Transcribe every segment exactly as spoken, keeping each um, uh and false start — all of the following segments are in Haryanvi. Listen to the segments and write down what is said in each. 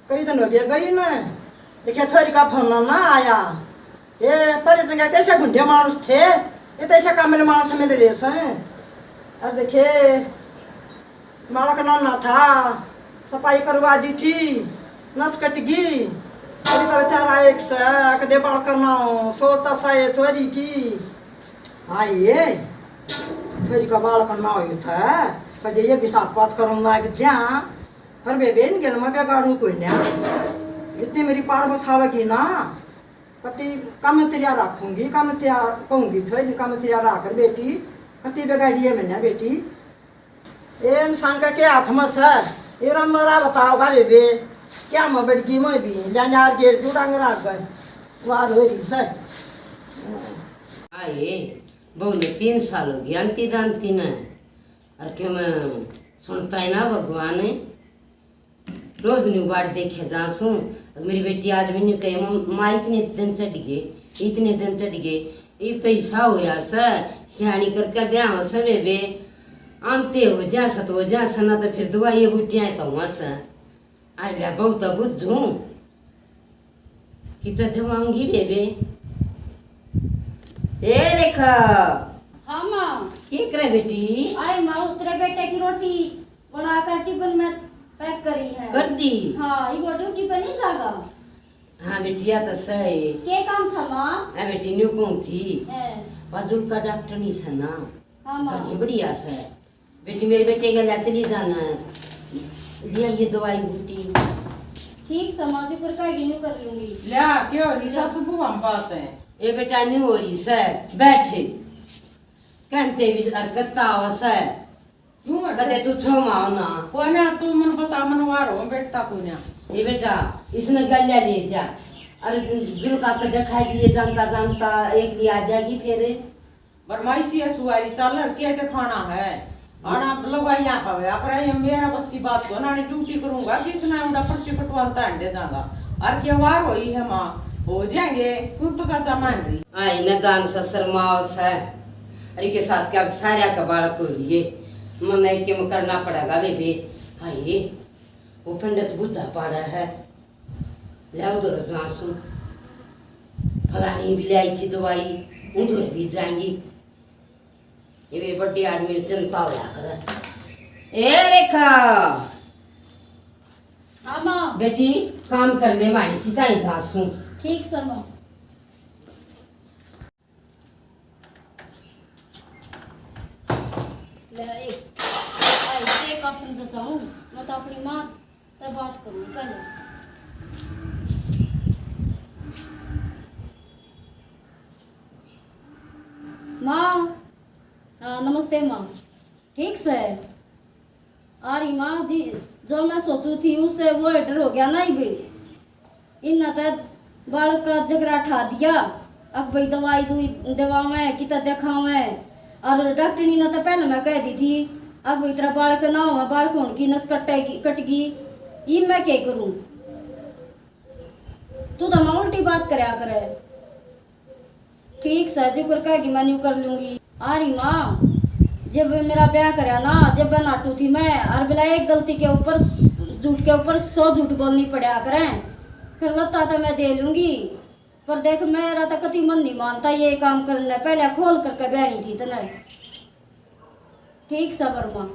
कई दिन हो गए गई ना, देखिए छोरी का फोन ना आया। ये पलटन के कैसे गुंडे मानस थे, ये तो ऐसा काम मानस मिल रहे से। और देखिए बालक नाना था, सफाई करवा दी थी, नस कट गई। अभी तो बेचारा एक से कदे बालक ना हो, सोचता सा ये छोरी की। हाँ, ये छोरी का बालक ना हो था, कदे ये भी साथ पास करन लाग जा। पर बेबे, इन गेल में बिगाड़ू कोई ना, जितनी मेरी पार बसावेगी ना, कति कम तिरिया रखूंगी, कम तिरिया कहूंगी, छोरी कम तिरिया रख कर बेटी, कति बिगाड़िए मैंने बेटी। ए इंसान का क्या हाथ में सै? ये राम मरा बताओगा बेबे, क्या मैं बड़गी मैं भी, ले यार गेर जुड़ांगे रात गए, वार हो रही सै। आए, बहू ने तीन साल हो गया आंती जानती ने, और क्यों मैं सुनता ही ना भगवान, रोज न्यू बाट देखे जा सूं। मेरी बेटी आज भी न्यू कहे, "माँ, माँ, इतने दिन चढ़ गए, इतने दिन चढ़ गए।" इब तो ऐसा हो रहा सै, सियाणी करके ब्याह हो सै बेबे, आंते हो जा सत हो जा सै, ना तो फिर दवाई बूटियां तो हुआ सै। आ जा, बहुत बुझूं। कितना दवाऊंगी बेबे। ए रेखा। हाँ माँ। के करे बेटी? आए माँ, उतरे बेटे की रोटी बनाकर टिफिन में पैक करी है। कर दी? हाँ, ये वो ड्यूटी पे नहीं जागा। हाँ बेटी, या तो सही। के काम था माँ? हाँ बेटी, न्यू कहूं थी। हैं। बाजुल का डॉक्टर नहीं सै ना। हाँ माँ। घणी बढ़िया सै। बेटी, मेरे बेटे के ले चली जाना है, ले आइए दवाई बूटी। ठीक सै माँ जी, पर कहेगी न्यू कर लूंगी। ल्या, के हो रही सासू बुआ में बात है? ए बेटा, न्यू हो रही सै, बैठ। कहते भी हरकत आवा सै। क्यों हरकत? कदे तू छो माओ ना। कोई ना, तू मन बता, मन वार हो, बैठता कोई ना। ए बेटा, इसने गल्या ले जा। अरे, जुलका के दिखा दिए, जानता जानता एक भी आ जाएगी फिर। बरमाइशी है सुवारी, चाल हर के ते खाना है। आना लुगाइयां का होया करे, ये मेरा बस की बात को ना, ड्यूटी करूंगा, किसने उड़ा पर्ची कटवाता अंडे जागा। और के वार होई है माँ, हो जाएंगे, तू तो कहता मान रही। हाँ, इन्हें दान से शर्माओ से। अरे के साथ क्या सारा का बालक हो लिए, मन एक के में करना पड़ेगा बेबे। हाँ, ये वो पंडित बुझा पाड़ा है। ले उधर जासू, फलानी भी ले आई थी दवाई, उधर भी जाएंगी। ये भी बड्डे आदमी चिंता होया करे। ए रेखा। हाँ माँ। बेटी, काम कर ले, माड़ी सी ताई जासू। ठीक सै माँ। ले, एक, आई, एक आसन जचाऊं, मैं तो अपनी माँ तै बात करूं पहले। माँ, हाँ, नमस्ते माँ। ठीक सै। आ रही माँ जी, जो मैं सोचू थी उससे वो डर हो गया ना इब। इन्ना तै बालक का झगड़ा ठा दिया। अब भाई दवाई दुई दवावे, किता देखावे। और डॉक्टरनी ने तो पहले मैं कह दी थी, अब भाई तेरा बालक ना हो, बालक होने की नस कटेगी, कटगी। इब मैं क्या करूँ? तू तो माँ उल्टी बात करया करे। ठीक सै, जुकर कहेगी मैं न्यू कर लूंगी। आ रही माँ, जब मेरा ब्याह करया ना, जब मैं नाटू थी मैं, और बिला एक गलती के ऊपर, झूठ के ऊपर सौ झूठ बोलनी पड़ा करें, फिर लत्ता तो मैं दे लूंगी। पर देख, मेरा तो कति मन नहीं मानता ये काम करने, पहले खोल करके ब्याहनी थी तने। ठीक सै बरमा,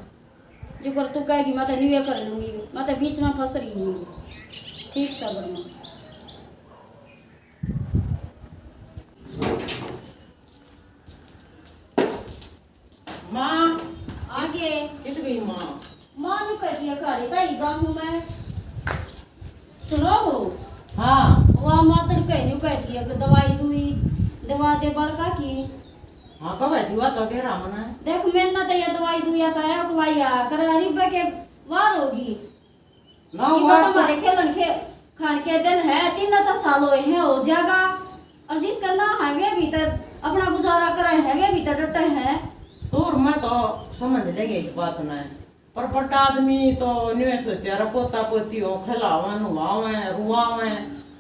जो कर तू कहेगी, मैं तो न्यूए कर लूंगी, मैं तो बीच में फंस रही हूँ। ठीक सै बरमा। माँ। आगे। कित गई माँ? माँ न्यू कहती है, "घर ही तो ही जाऊँ मैं।" सुनो हो। हाँ। वह माँ तड़के न्यू कहती है कि दवाई दुई दवा दे बड़का की। हाँ, कब है जुआ तो डेरा मना है। देख, मैंने तो ये दवाई दुई तो है, अकलाई आ, कर अरीबा के वार होगी। ना, ये वो बात तो हमारे खेलन खे-, खान के दिन है, तीन तो साल होए हैं, हो जाएगा। और जिसका ना है, वे भी तो अपना गुजारा करे हैं, वे भी तो डटे हैं। तो और मैं तो समझ लेंगे इस बात ने, पर बड़ा आदमी तो न्यू सोचे, "अरे, पोता पोती हो, खिलावे, नुआवे, रुआवे,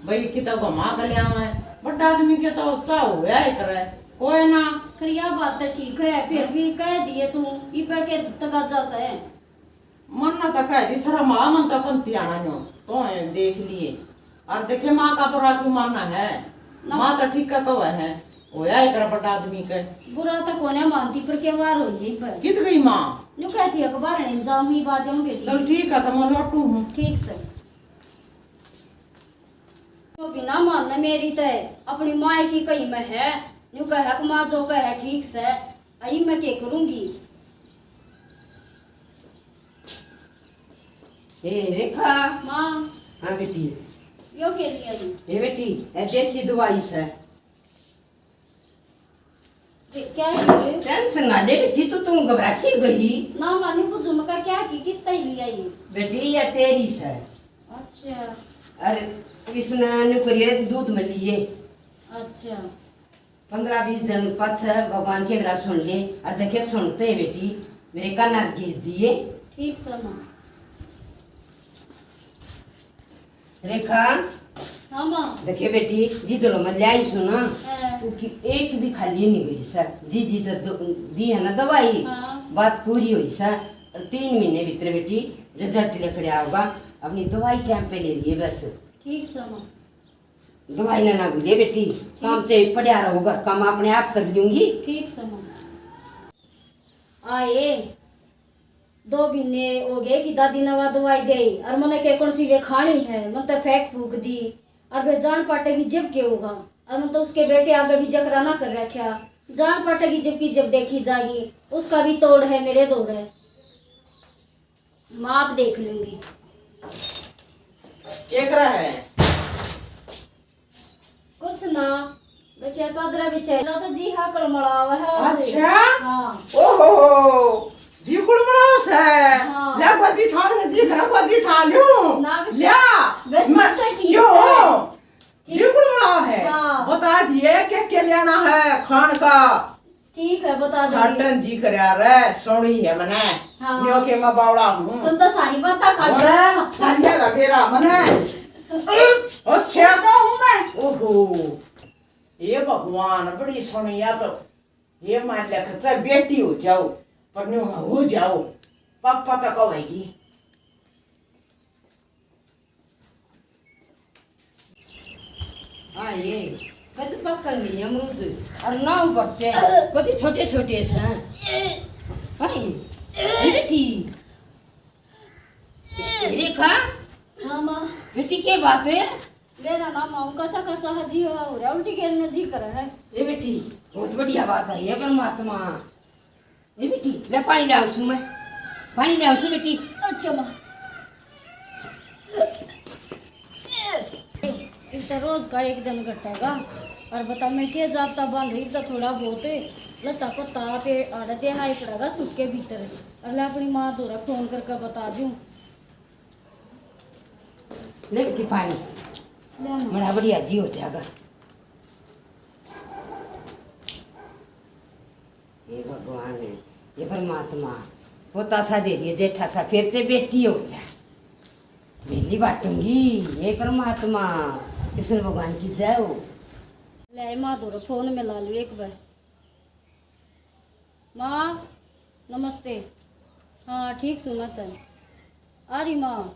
भाई, किता घुमा के लियावे।" बड़ा आदमी के तो चाह होया ही करे, कोई ना। खैर, या बात तो ठीक है, फिर भी कह दिए तू, इबे के तकाजा से। मन्ना तो कह दी शर्म आ, मन तो पंती आना न्यो, तो है देख लिए। और देखे माँ का बुरा क्यों माना है? ना। माँ तो ठीक का कहे है, होया एक बड़ा आदमी के। बुरा तो कोने मानती, पर के बार होई है पर। कित गई माँ? न्यू कहती अखबार ने जाऊँ ही बाजाऊँ बेटी। चल ठीक है, तो मैं लौटू हूँ। ठीक से। तो बिना मान मेरी तय अपनी माँ की कही में है, न्यू कह माँ जो कह ठीक से, आई मैं के करूँगी। ए, रेखा। माँ। हाँ बेटी। यो के लिए आई? ए बेटी, ए देसी दवाई से। दे-, क्या है ये? टेंशन ना ले बेटी, तो तू घबरा सी गई। ना माँ, नहीं बुझू मका क्या की, किस तरह ले आई? बेटी, ये तेरी से। अच्छा। अरे, इसने न्यू करिए, दूध में लिए। अच्छा। पन्द्रह बीस दिन पाछे भगवान के बेरा सुन ले, और देखे सुनते बेटी, मेरे काना गिर दिए। ठीक से माँ। रेखा। हाँ माँ। देखे बेटी, जिदलो मैं ल्याई सू ना, हाँ। उकी एक भी खाली नहीं गई सर। जी जी तो दो-, दी है ना दवाई, हाँ। बात पूरी हुई सर। और तीन महीने भीतर बेटी रिजल्ट लेकर आओगा। अपनी दवाई टाइम पे ले लिए बस। ठीक सर माँ। दवाई ना, ना भूलिए बेटी, काम से पड़ा रहो, घर काम अपने आप कर लूंगी। ठीक सर माँ। आए। दो महीने हो गए कि दादी ने वा दवाई दे, और मने के कौन सी वे खानी है, मन तो फेंक फूक दी। और वे जान पाटेगी जब के होगा, और मन तो उसके बेटे आगे भी जकरा ना कर रखा। जान पाटेगी जब की जब देखी जागी, उसका भी तोड़ है मेरे दौरे। माँ आप देख लूंगी। के करा है? कुछ ना, बस ये चादरा बिछाई। मेरा तो जी हाकड़ मड़ाव है आज। अच्छा? हाँ। ओहो, जी कुड़मड़ाव से। हाँ। ले गोदी ठाण ने जी करा, गोदी ठा लूं। ना, बस, ले, बस मैं, मैं तो ठीक यो, है। जी कुड़मड़ाव है। हाँ। बता दिए के के लेना है खान का। ठीक है, बता दूंगी। खाटन जी करया रे, सोनी है मने। हाँ। यो के मैं बावड़ा हूँ। तुम तो सारी बातें खा और सारिया का बेरा मने। अच्छा। तो हूँ मैं। ओहो, ये भगवान, बड़ी सोनी या तो। ये मान ले, चाहे बेटी हो जाओ, पर न्यू हो जाओ, पापा तो कहेगी। हाँ, ये कद पकंगे अमरूद और ना ऊपर से कद छोटे छोटे से। हाँ, ये बेटी। रेखा। हाँ, माँ। बेटी, के बात है? मेरा नाम माँ कसा कसा है जी, हो रहा उल्टी गिरने जी कर है। ए बेटी, बहुत बढ़िया बात है ये परमात्मा। ए बेटी, ले पानी ले आऊं मैं। पानी ले आऊं बेटी। अच्छा माँ। इब तो रोज का एक दिन घटेगा। और बता, मैं के जापता बांध, इब तो थोड़ा बहुत लत्ता पत्ता पे आड़ा देना ही पड़ेगा सूखे भीतर। और ले अपनी माँ धोरा फोन करके बता दूं। ले बेटी पानी। ले माँ। बड़ा बढ़िया जी हो जाएगा। हे भगवान, हे परमात्मा, पोता सा दे दिए, जेठा सा, फिर ते बेटी हो जा। बेली बाटूंगी, हे परमात्मा, कृष्ण भगवान की जय हो। ले माँ धोरे फोन में ला लू एक बार। माँ, नमस्ते। हाँ, ठीक सुना तै। आ रही माँ,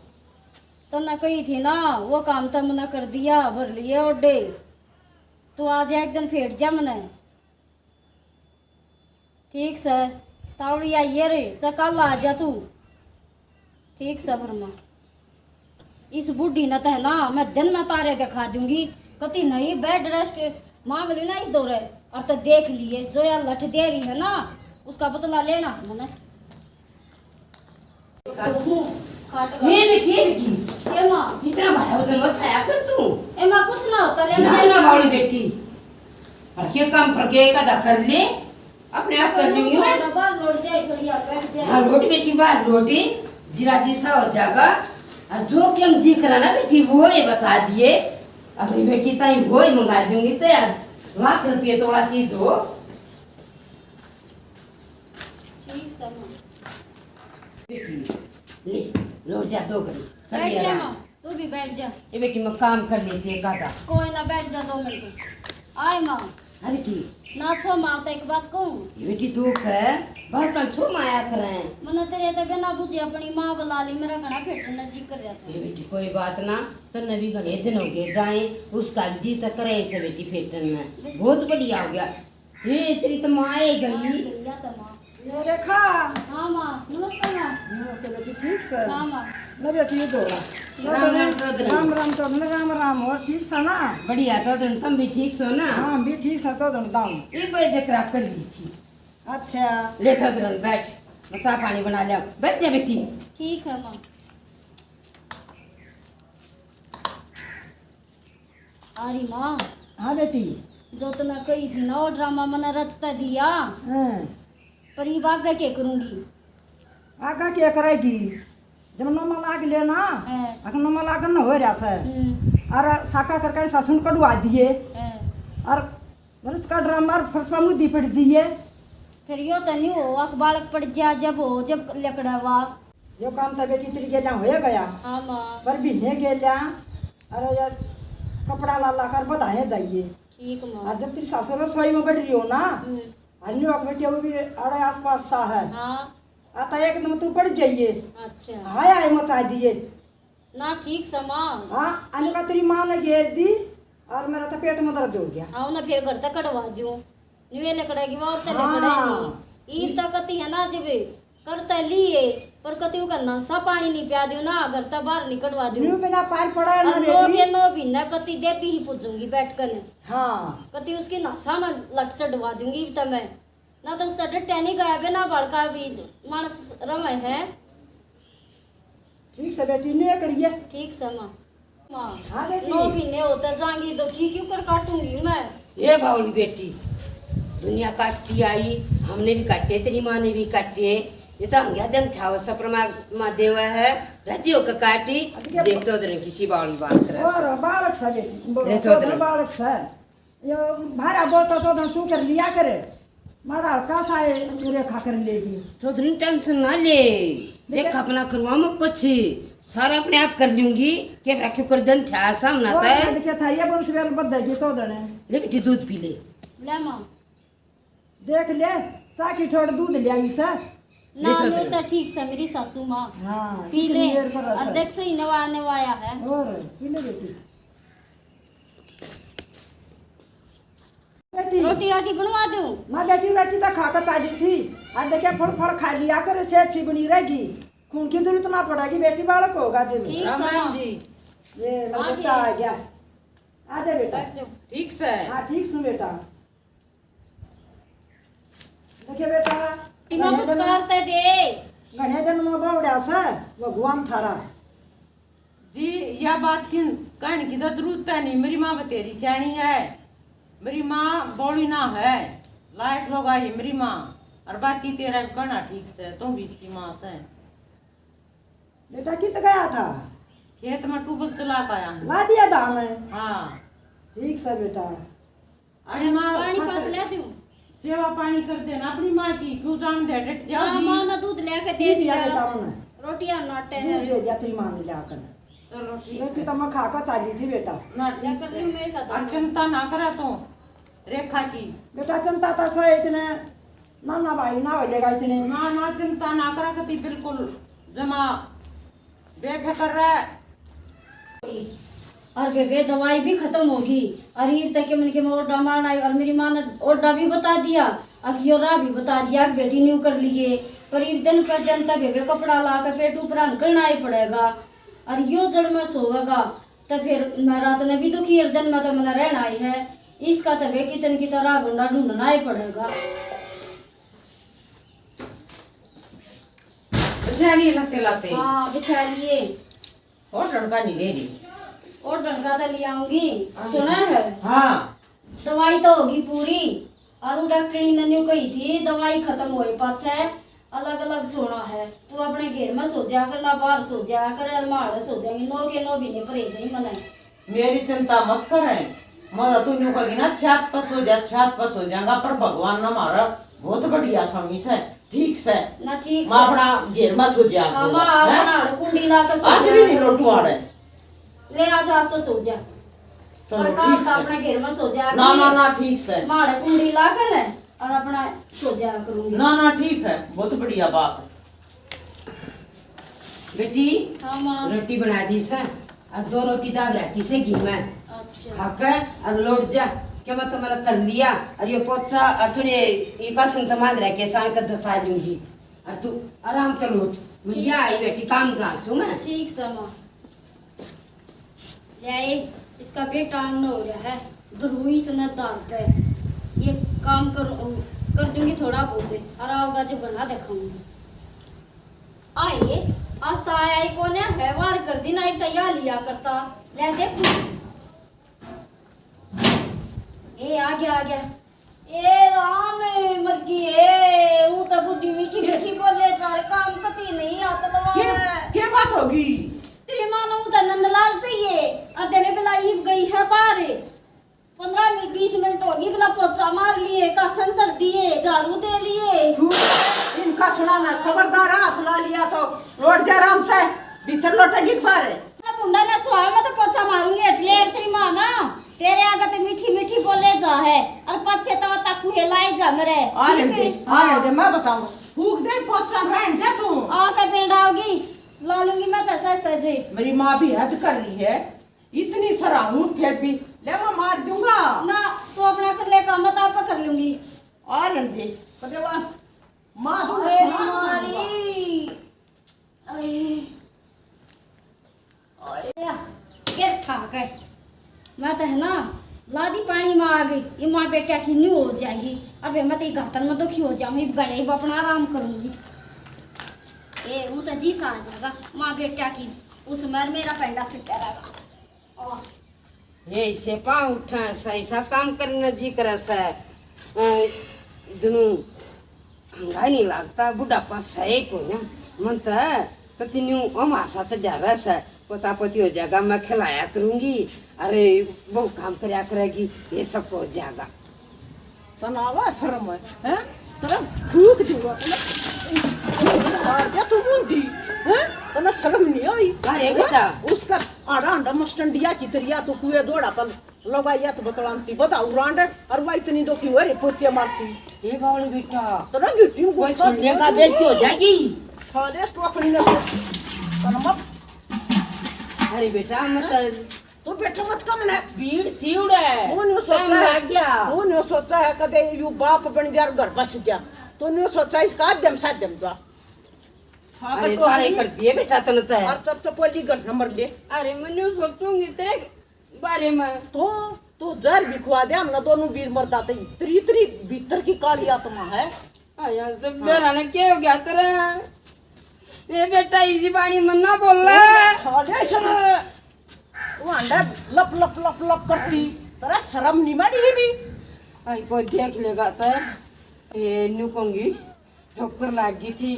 तन्ने कही थी ना, वो काम तो मना कर दिया, भर लिए ओडे। तू आ जा, एक दिन फेट जा मने। ठीक सै, तावड़ी आइए रे, चा कल आ जा तू। ठीक सै, फरमा। इस बूढ़ी ने तो है ना, मैं दिन में तारे दिखा दूंगी। कती नहीं बेड रेस्ट मांग ली ना इस दौरे, और तो देख लिए जो यार लठ दे रही है ना, उसका बदला लेना मने। काट गया। ये बेटी, ये बेटी। ए माँ। इतना भारा वजन मत खाया कर तू। ए माँ, कुछ ना होता, ले ना, ले। ना, बावड़ी बेटी। और के काम फड़ के एक आधा कर ले, अपने आप कर लूंगी मैं। बाहर लौट जाए, थोड़ी यार बैठ जाए। हाँ, रोटी बेटी, बाहर रोटी। जीरा जी सा हो जाएगा। और जो के हम जी करा ना बेटी, वो ये बता दिए। अपनी बेटी ताई वो ही मंगा दूंगी, तो यार लाख रुपये तोड़ा चीज हो। ठीक सै माँ। बेटी, ले, लौट जा दो घड़ी, कर बैठ ले जा आराम। माँ, तू भी बैठ जा। ए बेटी, मैं काम कर लेती एक आधा। कोई ना, बैठ जा दो मिनट। आए माँ। हाँ बेटी। ना छो माँ, तो एक बात कहूँ? ये बेटी दुख है, बालकन छो माया करें। मने तेरे ते बिना बुझे अपनी माँ बुला ली, मेरा घना फेटन ने जी कर रहा था। ये बेटी कोई बात ना, तन्ने भी घने दिन हो गए जाए, उसका भी जी तो करे इसे बेटी फेटन ने। बहुत बढ़िया हो गया। ये तेरी तो माँ आ गई। हाँ, गई तो माँ। ये रेखा। हाँ माँ, नमस्ते माँ। नमस्ते बेटी, ठीक से? हाँ माँ। ले बेटी, ये दो। राम राम चौधरी। राम राम चौधरी, राम राम। और ठीक से ना? बढ़िया चौधरी, तुम भी ठीक सो ना? हाँ, भी ठीक से चौधरी दाम। ये कोई जकरा कर ली थी। अच्छा। ले चौधरी बैठ, मैं चाय पानी बना लिया। बैठ जा बेटी। ठीक है माँ। अरे माँ। हाँ बेटी। जो तने कही थी ना, वो ड्रामा मने रचता दिया। हाँ। पर ये आगे के करूंगी? आगे के करेगी? जब नमल आग लेना, हाँ। अगर नमल आग न हो रहा से, हम्म। और साका करके सासुन कढ़वा दिए, हाँ। और बरस का ड्रामा और फरसवा मुद्दी पड़ दिए। फिर यो तो नहीं हो, अक बालक पड़ जा, जब हो, जब लकड़ा वा। यो काम तो बेटी तेरी गेल्या होया गया। हाँ माँ। पर बिन्ने गेल्या, अरे यार, कपड़ा ला ला कर बधाए जाइए। ठीक माँ। आज जब तेरी सासु रसोई में बैठ रही हो ना, हम्म। अन्य अक बेटी वो भी अड़े आसपास सा है। हाँ। आता एकदम तू पड़ जाइए। अच्छा। हाय हाय मचा दिए। ना ठीक से माँ। हाँ, अनका तेरी माँ ने घेर दी और मेरा तो पेट में दर्द हो गया। आओ ना, फिर घर तक कढ़वा दूं। न्यू लकड़ा की और तो हाँ। लकड़ा नहीं। ईब तो कती है ना जब करता लिए, पर कती का नासा पानी नहीं प्या दियो ना, घर तक बाहर नहीं कढ़वा दियो। न्यू बिना पार पड़ा है ना और बेटी। नो के नो भी ना कती देवी ही पूजूंगी बैठ कर। हाँ। कती उसकी नासा में लट चढ़वा दूंगी तो मैं। ना तो उसका डट्या नहीं गया बे, ना बड़का भी मानस रवे है। ठीक से बेटी, न्यू करिए। ठीक से माँ। माँ, हाँ बेटी। नौ महीने होते जाएंगी तो घी क्यों कर काटूंगी मैं? ये बावली बेटी, दुनिया काटती आई, हमने भी काटे, तेरी माँ ने भी काटे। ये तो हम क्या दिन था, वो सपरमा माँ देवा है, राजी होकर काटी। अभी क्या देख तो उधर किसी बावली बात करे। और बालक सा बेटी, बोलो, ले तो उधर। बालक सा। यो भारा बोलता तो तू कर लिया करे, माड़ा हल्का सा है, रेखा कर लेगी। चौधरी टेंशन ना ले, देख, रेखा अपना करवा मैं कुछ, सारा अपने आप कर लूंगी। के रखे कर दन था सामना और था। क्या था, ये बंस बेल बद है तो दने। ले बेटी दूध पी ले। ले माँ। देख ले, चाकी ठोड़ दूध ले आई से। ना, ले लो चौधरी। तो ठीक से मेरी सासू माँ। हाँ, पी कितनी ले। देर पर और रस। देख सही नवा नवाया है। और पी ले बेटी। बेटी। रोटी राटी बनवा दूं? ना बेटी, रोटी तो खा के चाली थी। आज देखे फल फल खा लिया करे, सेहत सी बनी रहेगी। खून की जरूरत ना पड़ेगी बेटी, बालक होगा जी। ठीक राम राम जी। ये मेरा बेटा आ गया। आ जा बेटा। बैठ जाओ। ठीक से? हाँ, ठीक सु बेटा। देखे बेटा, इमा घणे कुछ दिन, करते दे। घणे दिन में बावड़ा से भगवान थारा। जी, या बात की कहने की तो जरूरत है नहीं। मेरी माँ बतेरी सियाणी है, मेरी माँ बोली ना है, लायक लोग आई मेरी माँ। और बाकी तेरा भी कहना ठीक से, तू भी इसकी माँ से। बेटा कित गया था? खेत में ट्यूबवेल चला के आया हूँ। ला दिया धान? हाँ। ठीक से बेटा। अरे माँ, पानी खातर पात ले दूं? सेवा पानी कर देना अपनी माँ की, क्यों जान दे डट जाओ ना, जी। माँ ने दूध लेके दे दिया। दिया बेटा उन्हें। रोटियां नाटे दूध हैं। दे दिया तेरी माँ ने लाकर। चलो ठीक रोटी है। तो मैं खा कर चाली थी बेटा। ना ठीक जाकर है। मैं खा और दूंगी। चिंता ना करा तू रेखा की। बेटा चिंता तो सही इतने नाना भाई ना हो लेगा इतने। ना, ना, चिंता ना करा कती, बिल्कुल जमा बेफिक्र रह। और बेबे दवाई भी खत्म होगी। और ईब तक के मन के मैं ओडा मारना आई, और मेरी माँ ने ओडा भी बता दिया, और यो राह भी बता दिया कि बेटी न्यू कर लिए। पर ईब दिन पर दिन तक बेबे कपड़ा ला के पेट ऊपर निकलना ही पड़ेगा। और यो जड़ में सोवेगा, तो फिर मैं रात ने भी दुखी, और दिन में तो मना रहना ही है। इसका तो वे कितन की तरह गुंडा ढूंढना ही पड़ेगा। बिछा लिए लत्ते लाते। हाँ, बिछा लिए। और डंडा नहीं ले रही। और डंडा तो ले आऊंगी। हाँ। सुना है? हाँ। दवाई तो होगी पूरी। और वो डॉक्टरनी ने न्यू कही थी, दवाई खत्म होए पाछे अलग-अलग सोना है। तू अपने घेर में सो जा कर, ना बाहर सो जा कर, और माड़े सो जाएंगे, नौ के नौ महीने परहेज ही मनाए। मेरी चिंता मत करे, मैं तो तू न्यू कहेगी ना, छात पर सो जा, छात पर सो जाएगा, पर भगवान ने हमारा बहुत बढ़िया स्वामी से, ठीक से। ना ठीक मैं से। अपना घेर में सो जा हाँ, करूँगा, माँ, हैं? अपना आड़े कुंडी ला के सो आज जा भी नहीं करूँगी। लोटू आड़े। ले आज, आज तो सो जा। चलो, पर काम ठीक तो है। अपने घर में सो जाया ना, ना, करूंगी। ना, ठीक है। माड़े कुंडी ला के ना, और अपना सो जाया करूंगी। ना, ना, ठीक है, बहुत बढ़िया बात। बेटी, हाँ, माँ। रोटी बना दी से, और दो रोटी दाब रखी से घी में। अच्छा। खाकर और लौट जा, क्या मैं तुम्हारा कर लिया, और ये पोछा और थोड़े ये बासन तो मांज रखे, शाम का जचा लूंगी, और तू आराम कर लौट। मैं ठीक यहाँ से। आई बेटी, काम जा सू मैं। ठीक से, माँ। ले आए, इसका बेटा आना हो रहा है, दरुई से न दाल पे। ये काम कर, कर दूंगी थोड़ा बहुत, और आओगा जो बना दिखाऊंगी। आए, आज तो आया ही कौन है, व्यवहार कर दी ना, एक या लिया करता। ले देख, ए आ गया, आ गया। ए राम, मर गई ए, ऊ तो बूढ़ी मीठी मीठी बोले, चार काम कती नहीं हाथ लवा के, है। के बात होगी? तेरी माँ ने ऊ तो नंदलाल चाहिए, और तेरे बेला ईब गई है बाहर। पन्द्रह मिनट, बीस मिनट होगी, बेला पोछा मार लिए, कासन कर दिए, झाड़ू दे लिए। तू इनका सुना ना, खबरदार हाथ ला लिया तो लौट जा आराम से, भीतर लौटेगी बाहर। ना भुंडा ना सुहावे, मैं तो पोछा मारूंगी, हट ले तेरी माँ ना। तेरे आगे तो मीठी मीठी बोले जा है, और पाछे तो ताकू हेलाए जा मेरे। आ ठीक रहने दे, है? आ रहने दे, मैं बताऊं। फूक दे पोछा, रहने दे तू। आ के बिलडाओगी, ला लूंगी मैं तो सह सहजे। मेरी माँ भी हद कर रही है, इतनी सराहूं फिर भी। ले, मैं मार दूंगा। ना, तू अपना कर ले काम, मैं तो आपे कर लूंगी। आ रहने दे, कदे वा-, माँ दूंगा, अरे मार दूंगा। मारी। अरे। अरे, फिर ठाक है। मैं तो है ना, लादी पानी में आ गई, ये माँ बेटा की न्यू हो जाएगी। अबे मैं तो ये घातन में दुखी हो जाऊंगी, गले ही अपना आराम करूंगी। ए, वो तो जी सा आ जाएगा, माँ बेटा की, उस मर मेरा पेंडा छुट्टा रहेगा। ये इसे पाँव उठा सा, ऐसा काम करने जी करे से। अ, जनु हंगा नहीं लागता, बुढ़ापा सही को ना। मन तो कति न्यू हमासा चढ़ा रहा से, पोता पोती हो जाएगा, मैं खिलाया करूंगी, अरे, बहु काम करया करेगी, ये सब हो जाएगा। तन्ने आवे शर्म है, हैं? तेरा फूक दूंगा, तन्ने मार दिया तू मुंडी, हैं? तन्ने शर्म नहीं आई? अरे हैं? बेटा। उसका आड़ा अंडा मस्टंडिया की तरिया तो कुए दौड़ा पर लगाई तो बतलांती, बताऊ रांड, और वह इतनी दो क्यों रे पोचे मारती? ए बावले बेटा। तेरा गिट्टी में कोई गुस्सा सुनने का बेइज्जती हो जाएगी। खा दे इसको अपनी ने। तन्ने मत। अरे बेटा, मत। तू बैठो मत कम ने। भीड़ थी उड़े। वो न्यू सोचा टाइम है, लग गया। वो न्यू सोचा है कदे यू बाप बन जा, घर बस जा। तू न्यू सोचा इसका आद्यम साध्यम जा। हाँ, अरे, तो थारे ही कर दिए बेटा तन तै। और तब तो पोली घर नंबर ले। अरे, मैं न्यू सोचूंगी तेरे बारे में। तो तू जहर भी खुआ दे, हमने दोनों वीर मरदा तई। तेरी इतनी भीतर की काली आत्मा है। आया तो हाँ। बेरा ने के हो गया तेरा? ए बेटा, इसी बाणी मन्ना बोल रहा है। खा ले इसने। वो अंडा लप लप लप लप करती। तेरा शर्म नहीं मारी ही भी। आई कोई देख लेगा तो ये न्यू कहूंगी, ठोकर लाग गई थी,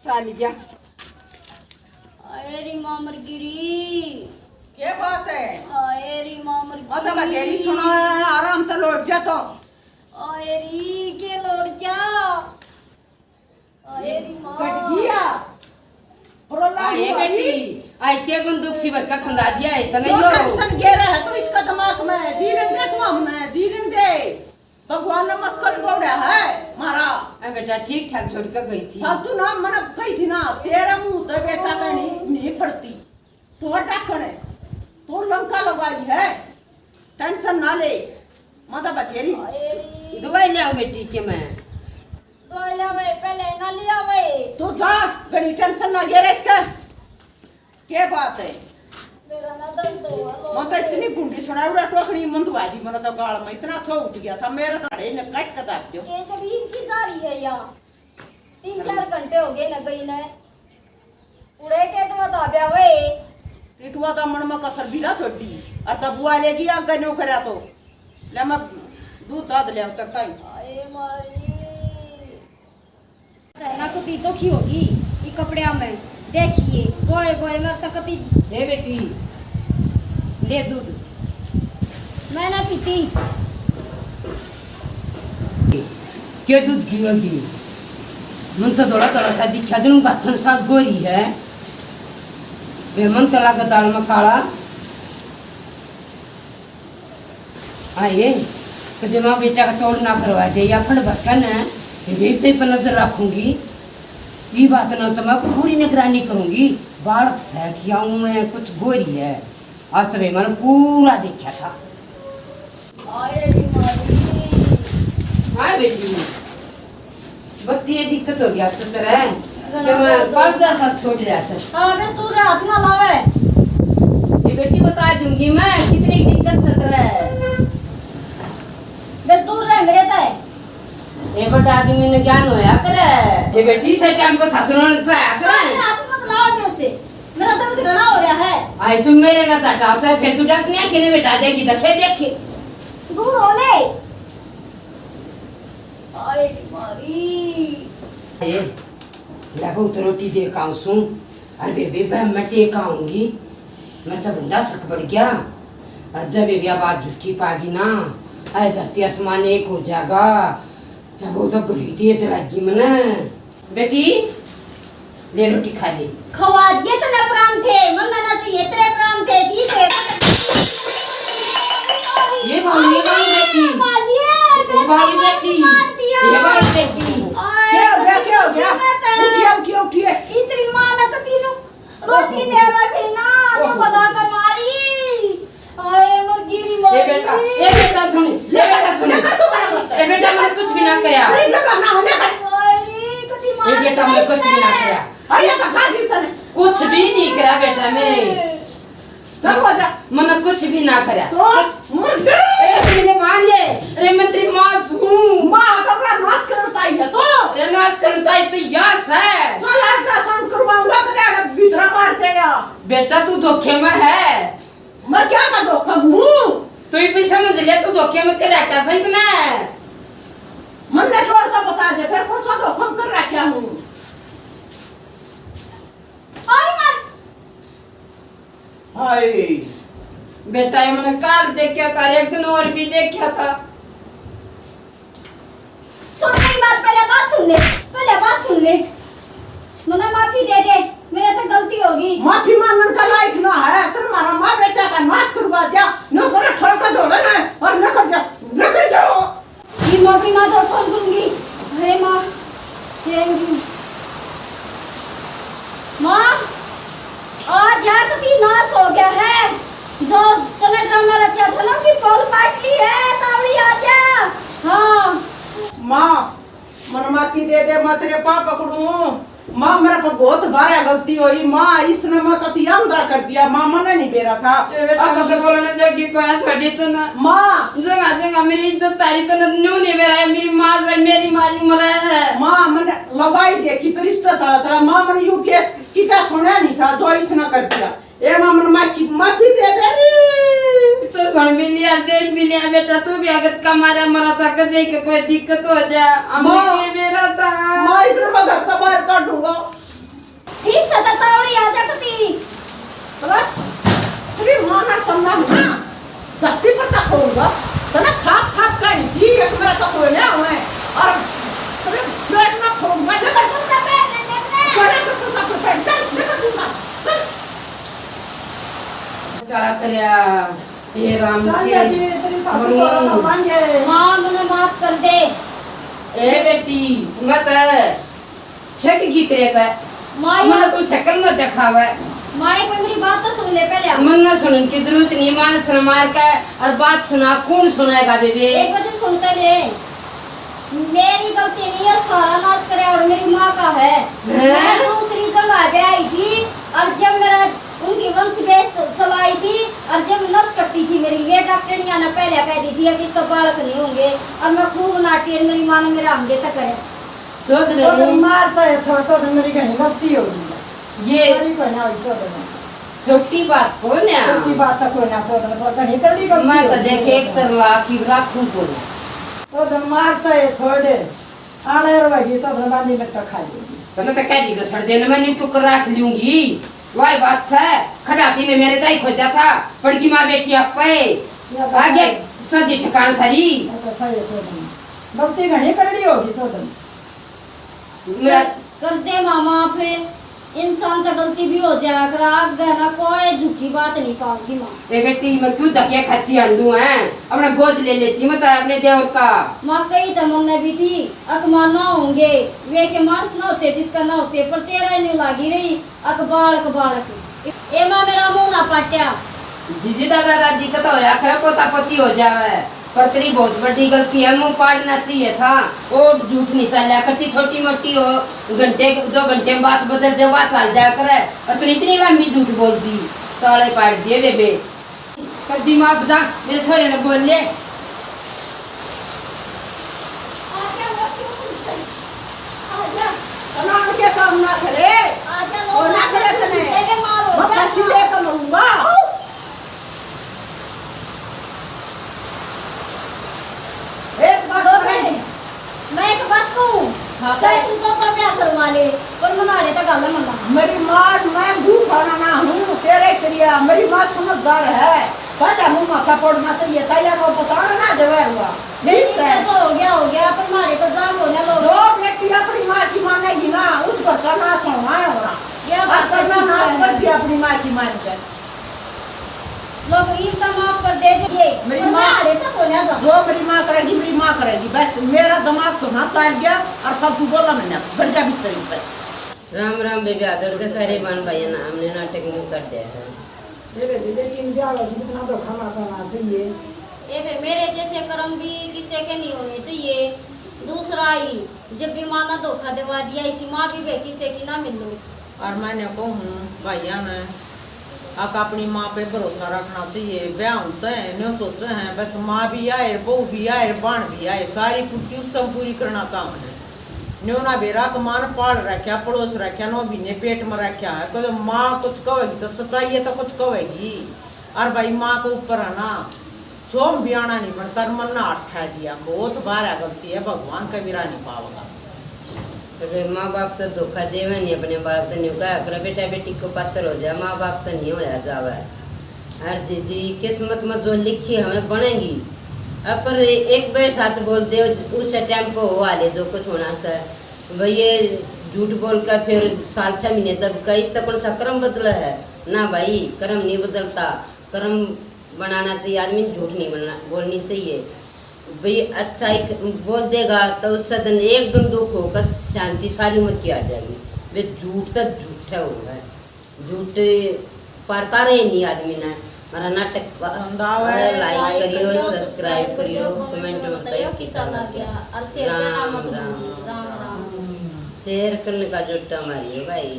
चल गया। आए री माँ मर गिरी। क्या बात है? आए री माँ मर माता गिरी। बतेरी सुना, आराम तो लौट जा तो। आए री के लौट जा। आए री माँ। फट गया। परोला आए हुआ बेटी, भी। आई के बंदूक सी भर का खंदा दिया है तने यो यो। टेंशन घेरा है तो इसका दिमाग में, जीरण दे तू हमने, जीरण दे। भगवान ने मस्कल बोड़ा है मारा। ए बेटा, ठीक ठाक छोड़ के गई थी। फालतू ना मना कही थी ना, तेरा मुंह तो बेटा का नहीं, नहीं पड़ती। तू हटा कने, तू लंका लगाई है, टेंशन ना ले, माता बतेरी। दवाई ले आओ बेटी के मैं। दवाई ले आवे, पहले ना ले आवे। तू जा, घड़ी टेंशन ना घेरे इसका। के बात है? मेरा ना दर्द हो रहा। मैं तो इतनी गुंडी सुना, उड़ा टोकरी मुंदवा दी, मैंने तो गाल में इतना थो उठ गया था, मेरे तो हड़े ने कट के दाब दियो। ये जब इनकी जा रही है या? तीन चार घंटे हो गए ना गई ने। उड़े टेटवा दाब्या वे। टेटवा दा मन में कसर बिला छोड़ी, और दबुआ लेगी आगे न्यू करया तो। ले मैं दूध दाद ले उतर ताई। आए मारी। ना तो ती तो खी होगी, ई कपड़िया में। देखिए, गोए गोए में तकती। हे बेटी, ले दूध। मैं ना पीती। के दूध पीवेगी? मन तो थोड़ा थोड़ा सा दिखा दूं, गाथन सा गोरी है। वे मन तो लागे दाल में काला। आए, कदे माँ बेटा का तोड़ ना करवा दे, या फल भटका न, बेटे पर नजर रखूंगी। ये बात ना तो मैं पूरी निगरानी करूंगी। बालक से क्या हूँ मैं, कुछ गोरी है। आज तो मैं मैंने पूरा देखा था। आए रे मारी। हाँ बेटी, बत्ती ये दिक्कत हो गया तो तेरे, कि मैं कालजा सा छोड़ लिया सर। हाँ, बस तू रे हाथ ना लावे। ये बेटी बता दूंगी मैं कितनी दिक्कत से तेरे। बस दूर रह मेरे तय। ये बड़ा आदमी ने ज्ञान होया करे। ये बेटी से टाइम पर सासुरों ने चाहा करे। अरे हाथ मत लाओ मेरे से। मेरा दर्द घना हो रहा है। आई तू मेरे ना तटा से, फिर तू डट नहीं के नहीं बेटा देगी तो फिर देखी। दूर हो ले। आए रे मारी। ए, ले बहुत रोटी दे काऊं सूं। अरे बेबे, बह मैं टेक आऊंगी। मैं तो भूंडा सक पड़ गया। और जब बेबे बात झूठी पागी ना, आए धरती आसमान एक हो जाएगा। या बहुत तो गली तेज लगी मने। बेटी, ले रोटी खा ले। खवा दिए तने परांठे, मन्ना ना चाहिए तेरे परांठे, ठीक है? ये वाली, ये वाली बेटी। मारिए, ये वाली बेटी। मार दिया। ये वाली बेटी। आए, क्या हो गया, क्या हो गया? मैं तो उठिए, उठिए, उठिए। इतनी माँ ने तो तीनों रोटी दे रही ना, तो बता कर मारी। आए, मर गिरी, ए बेटा, मारी। ए बेटा सुन, ए बेटा सुन। लेकर तू बराबर। ए बेटा, मैंने कुछ भी ना करया। खड़ी जगह ना, लेकर। अरे, कटी ए मार बेटा, मैंने कुछ भी ना करया। अरे, ये तो खा दी तने। कुछ भी नहीं करया बेटा, मैं। चल, हो जा। मैंने कुछ भी ना करया। तो, कुछ मुर्गे। ए, मेरे मान ले। अरे, मैं तेरी माँ सूं। माँ का अपना नाश करता ही है तो। अरे, नाश करता ही तो या सै। चल, ultrasound करवाऊंगा, तो तेरा भीतरा मार देगा। बेटा, तू धोखे में है। मैं क्या का धोखा हूँ? तू ही भी समझ ले, तू धोखे में कर रखा सही इसने। मन ने छोड़ तो बता दे, फिर कौन सा धोखा में कर रखा हूँ? अरे मार। हाय। बेटा, ये मैंने काल देखा था, एक दिन और भी देखा था। सुन मेरी बात, पहले बात सुन ले, पहले बात सुन ले। मन्ने माफी दे दे, मेरे तो गलती होगी। माफी मांगण का लायक ना है, तन मारा माँ बेटा का नाश करवा दिया, न करे ठोक के दौड़े ना, और न कर जा, न कर जाओ। ये माफी ना तो कौन दूंगी? हे माँ, हे माँ, आज यार तो ती नाश हो गया है। जो तने ड्रामा रचा था ना, कि पोल पाट ली है, तावड़ी आ जा। हाँ। माँ, मन माफी दे दे, मैं तेरे पाँव पकड़ूं। माँ, मेरे पे बहुत भारी गलती हुई। माँ, इसने मैं कति अंधा कर दिया। माँ, मने नहीं बेरा था। ए बेटा, अगर मैं तो बोलने जोगी कोई छोड़ी तो ना। माँ। जगह जगह मेरी इज्जत तारी तो न्यू नहीं बेरा है। मेरी माँ से मेरी मारी मरा है। माँ, मैंने लवाई देखी, फिर रिश्ता था, था। माँ, मैंने यू केस किता सुना नहीं था, जो इसने कर दिया। ए माँ, मन माफी, माफी दे दे रे। तो सुन भी लिया, देख भी लिया बेटा, तू भी अगत का मारा मरा था, कदे के कोई दिक्कत हो जा, हमने माँ, के बेरा था। माँ, इतना मैं घर का बाहर काटूंगा। ठीक से तो तावड़ी आ जा कती। बस, तेरी माँ ना चंदा ना, धरती पर तक होऊंगा, तने साफ साफ कही थी, एक मेरा तो कोई ना हुआ है, और तेरे पेट में फोड़ूंगा, लेकर दूंगा, बड़े तो तू तक पेट, चल, लेकर दूंगा, चल। चला तेरा, ये राम चल के बेटी, तेरी सासू को बहू। तो मांगे। माँ, मने माफ कर दे। ए बेटी, मत छक की तेरे का। माँ, मने तू शक्ल मत दिखावे। माँ, एक बार मेरी बात तो सुन ले पहले। मन ना सुनने की जरूरत नहीं, मानस ने मार के और बात सुना, कौन सुनाएगा बेबे? एक बार तू सुन तो ले। मेरी गलती नहीं है, सारा नाश करे और मेरी माँ का है। हैं? मैं दूसरी जगह पे आई थी और जब मेरा उनकी वंश बेस चलाई थी और जब नस कट्टी थी मेरी, ये डॉक्टरिया ने पहले कह दी थी कि इसका बालक नहीं होंगे। और मैं खूब नाटी और मेरी माँ ने मेरा हम तक करे। चौधरी तो तुम मार चाहे छोड़, तो मेरी घणी गलती हो गई। ये बड़ी कोई ना हुई चौधरी। छोटी बात को ना। छोटी बात तो कोई ना चौधरी, पर घणी तगड़ी गलती मैं हो तो गई देख है। एक तरला की राखू को ना। तो तुम मार चाहे छोड़। आड़े रवेगी तो बांधी में तो खा लेगी। तने तो कह दी घसड़ देने, मैं न्यू टुकर रख लूंगी। वाई बात से, खटाती ने मेरे ताई खोजा था, पड़की माँ बेटी आप पे। या तो आगे सही। सदी ठिकाना थारी। या तो सही है चौधरी। गलती घणी करड़ी होगी चौधरी। मैं कर दे माँ माफ। इंसान से गलती भी हो जाया करे, आगे ना कोई झूठी बात नहीं पाऊंगी माँ। ए बेटी, मैं क्यों धक्के खाती हांडू है? अपना गोद ले लेती मैं तो अपने देवर का। माँ, कही तो मन्ने भी थी, अक माँ ना होंगे, वे के मानस ना होते जिसका ना होते, पर तेरा ही नहीं लागी रही, अक बालक बालक। ए माँ, मेरा मुंह ना पाट्या। जीजी दादा दादी का तो होया करे पोता पोती हो जावे, पर तेरी बहुत बड़ी गलती है, मुंह पाड़ना चाहिए था। वो झूठ नहीं चाल्या करती, छोटी मोटी हो, घंटे दो घंटे में बात बदल जा, बात चाल जाया करे, और तूने इतनी लंबी झूठ बोल दी, साले पाड़ दिए बेबे। कर दी माँ बता, मेरे छोरे ने बोल ले। आजा, आजा। कनान के काम ना करे। आजा, और ना करे तने। तेरे माँ रो मैं जा। फंसी लेकर मरूंगा। एक बात तो करें। मैं एक बात कहूँ। हाँ, चाहे कह। तू तो, तो ब्याह करवा ले, पर मनाले तो गल मना। मेरी माँ, मैं गू खाना ना हूँ, तेरे क्रिया। मेरी माँ समझदार है, पहले मुंह माथा पड़ना चाहिए, तैयार वो बताना ना देवे हुआ। ठीक है। तो हो गया, हो गया, पर मारे तो जान हो गया लोग। जो बेटी अपनी माँ की मानेगी ना, उस घर का नाश होना है, होना। क्या बात है, करना, नाश कर दिया अपनी माँ की मान के। लोग ईब तो माफ कर दे जे। मेरी माँ, तो हो जा। जो मेरी माँ करेगी, मेरी माँ करेगी। बस मेरा दिमाग तो ना तार गया और फालतू बोला मैंने, बढ़ गया भीतर ही बस। राम राम बेबे, आदर के सारे बान भाइयों ने हमने नाटक न्यू कर दिया है। मेरे भी लेकिन ब्याह में इतना तो खाना खाना चाहिए। ए बे, मेरे जैसे कर्म भी किसी के नहीं होने चाहिए। दूसरा ही, जब भी माँ ने धोखा दिवा दिया, इसी माँ भी बे किसी की ना मिलो। और मैंने कहूँ भाइया ने, आका अपनी माँ पे भरोसा रखना चाहिए। ब्याह होते हैं, न्यू सोचे हैं, बस माँ भी आए, बहू भी आए, बाण भी आए, सारी पूर्ति उससे पूरी करना काम है। न्यू ना बेरा कमान पाल रखा, पड़ोस रखा, नौ महीने पेट में रखा है। तो जब माँ कुछ कहेगी तो सच्चाई है तो कुछ कहेगी। और भाई माँ के ऊपर है ना, सोम भी आना नहीं बनता, और मन ना अठा दिया, बहुत बार गलती है, भगवान कबीरा नहीं पावेगा। अरे माँ बाप तो धोखा देवे नहीं अपने बालक ने, कहा कर बेटा बेटी को पात्र हो जा, माँ बाप तो नहीं होया जावे। हर जीजी किस्मत में जो लिखी हमें बनेगी। अब पर एक बार सच बोल दे, उस टाइम पे हो आ ले जो कुछ होना से। भाई ये झूठ बोल कर फिर साल छह महीने तक का इस तक कौन सा कर्म बदला है? ना भाई, कर्म नहीं बदलता। कर्म बनाना चाहिए आदमी ने, झूठ नहीं बनना, बोलनी चाहिए। भाई अच्छा एक बोल देगा तो उससे दिन एक दिन दुख होकर शांति सारी उम्र की आ जाएगी। वे झूठ तो झूठ है, वो है झूठ, पड़ता रहे नहीं आदमी ने। हमारा नाटक प-, पसंद आवे, like like करियो, करियो, subscribe subscribe करियो, करियो, comment comment में में बताइयो बताइयो किसा किसा लग लग गया। गया। और share राम करना मत राम। भूलियो। राम राम। Share करने का जोटा मारियो भाई।